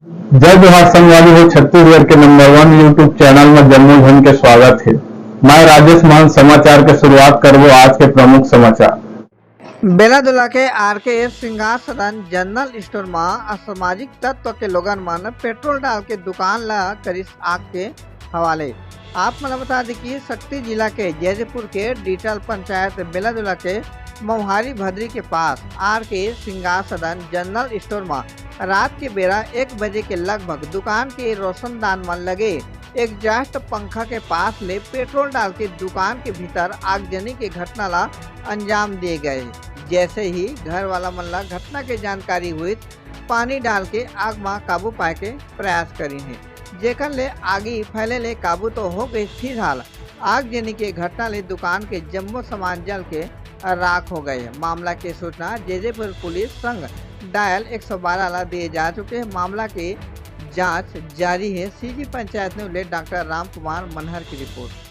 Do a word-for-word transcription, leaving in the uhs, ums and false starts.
जय जोहार संगवारी हो, छत्तीसगढ़ के नंबर वन YouTube चैनल में जम्मो झन के स्वागत है। मैं राजेश मान समाचार के शुरुआत करबो आज के प्रमुख समाचार। बेलादुला के आरके सिंगार सदन जनरल स्टोर म असामाजिक तत्व के लोगन मन पेट्रोल डाल के दुकान ल करिस आग के हवाले। आप मन ल बता दें कि सक्ती जिला के जैदीपुर के डीटल पंचायत बेलादुला के मौहारी भदरी के पास आरके सिंगार सदन जनरल स्टोर म रात के बेरा एक बजे के लगभग दुकान के रोशनदान म लगे एग्जॉस्ट पंखा के पास ले पेट्रोल डाल के दुकान के भीतर आगजनी के घटना ला अंजाम दिए गए। जैसे ही घर वाला मन ला घटना के जानकारी हुई, पानी डाल के आग मा काबू पाए के प्रयास करिन हे, जेकर ले आगी फैले ले काबू तो हो गई। फिलहाल आगजनी के घटना ले दुकान के जम्मो सामान जल के राख हो गए। मामला के सूचना जैदीपुर पुलिस संग डायल एक सौ बारह ला दिए जा चुके हैं। मामला के जांच जारी है। सीजी पंचायत न्यूज ले डॉक्टर राम कुमार मनहर की रिपोर्ट।